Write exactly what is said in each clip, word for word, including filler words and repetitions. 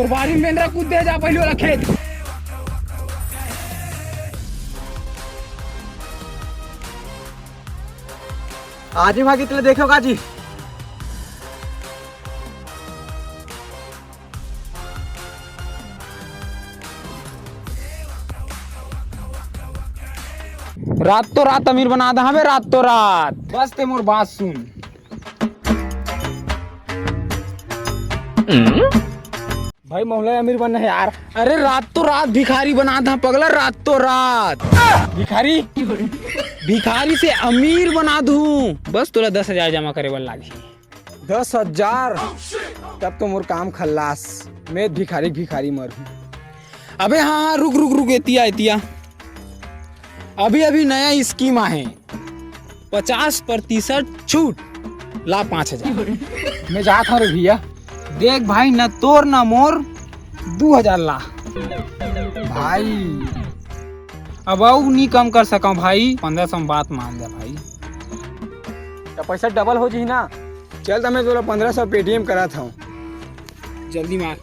बारी मेंदरा कूद दे जा पहले वाला खेत। आजी भागी तले देखो का जी। रातों रात अमीर बना दा हमें, रातों रात। बस ते मोर बात सुन। भाई, मोला अमीर बनना है यार। अरे, रातों रात भिखारी बना दा पगला, रातों रात। भिखारी, भिखारी से अमीर बना दूं। बस तोला दस हजार जमा करे बर लागही। दस हजार? तब तो मोर काम खल्लास। मैं भिखारी, भिखारी मरहूं। अबे हाँ, हाँ, रुक, रुक, रुक, एतिया, एतिया। अभी, अभी नया स्कीम आहे, पचास प्रतिशत छूट, ला पाँच हजार। मैं जात हूँ रे भैया। देख भाई, न तोर न मोर, दू हजार ला। भाई, अब अउ नी कम कर सकंव भाई, पंद्रह सौ में बात मान ले भाई। त पैसा डबल हो जही ना। चल, त मैं तोला पंद्रह सौ पेटीएम करात हूँ। जल्दी मार।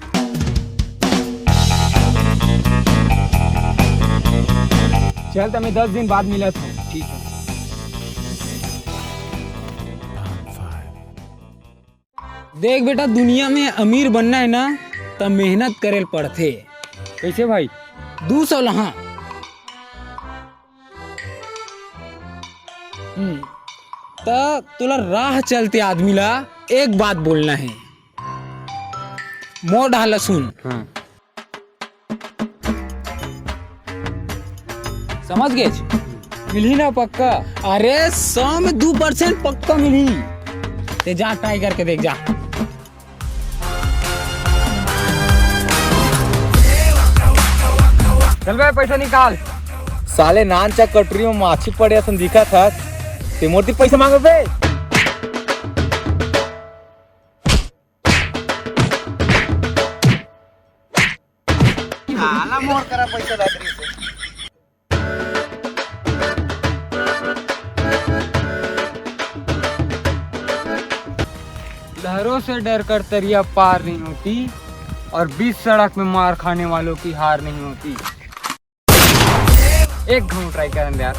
चल, त मैं दस दिन बाद मिलत हूँ। ठीक है। देख बेटा, दुनिया में अमीर बनना है ना, त मेहनत करे ल पड़थे। कैसे भाई? दू सौ लहा। हम्म, त तोला राह चलते आदमी ला एक बात बोलना है, मोर डाहर ला सुन। हाँ। समझ गेच? मिलही ना पक्का? अरे, सौ में दू परसेंट पक्का मिलही। ते जा, ट्राई करके देख, जा। चल बे, पैसा निकाल। साले, नान चा कटोरी में माछी पड़े असन दिखत हस, ते मोर ती पैसा मांगे बे। साला, मोर करा पैसा लग रही है। लहरों से डरकर तरिया पार नहीं होती और बीच सड़क में मार खाने वालों की हार नहीं होती। एक घूम ट्राई करन दे यार।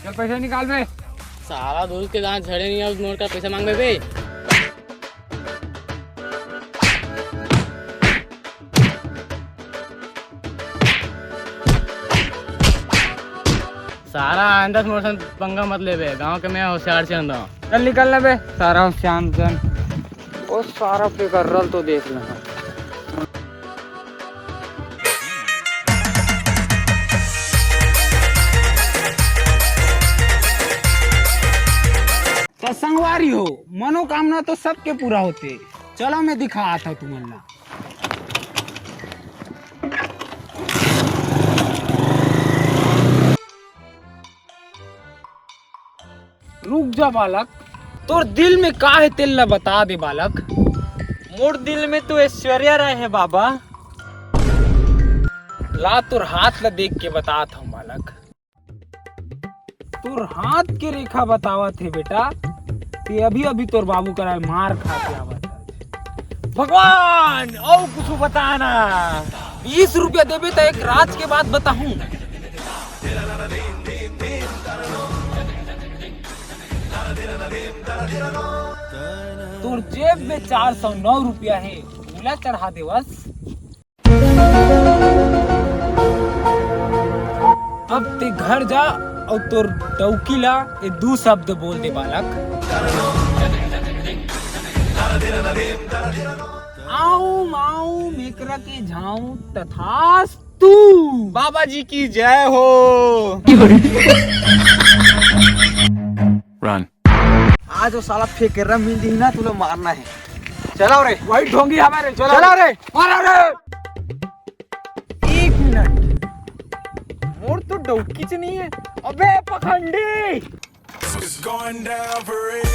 चल, पैसा निकाल बे। साला, दोस्त के दांत झड़े नहीं है, उस मोर का पैसा मांग बे। सारा आइंदा से मोर संग पंगा मत लेबे, गांव के मैं होशियार चंद हूं। चल निकल ना बे, सारा होशियार चंद। ओ सारा फिकर रल तो देख लेना। त संगवारी हो, मनोकामना तो सबके पूरा होथे। चलो मैं दिखात हूं तुमन ला। रुक जा बालक, तोर दिल में का हे तेल ला बता दे बालक। मोर दिल में तो ऐश्वर्या राय हे बाबा। ला तोर हाथ ला देख के बतात हूं बालक। तोर हाथ के रेखा बतावत हे बेटा, ते अभी अभी तोर बाबू करा मार खा के आवत हे। भगवान, अउ कुछ बताना। बीस रुपया देबे त एक राज के बात बताहूं। तोर जेब में चार सौ नौ रुपया हे, ओला चढ़ा देवस। अब ते घर जा अउ तोर डौकी ला ये दू शब्द बोल दे बालक। आऊ माऊ मेकरा के झाऊ तथास्तु। बाबा जी की जय हो। Run। आज वो साला फेंकेर्रा मिल जही ना, तुला मारना है। चलाओ रे। वही ढोंगी हमारे, चलाओ। चलाओ रे। मारो रे। एक मिनट, मोर तो डौकी च नहीं है। अबे पखंडी। It's going down for real।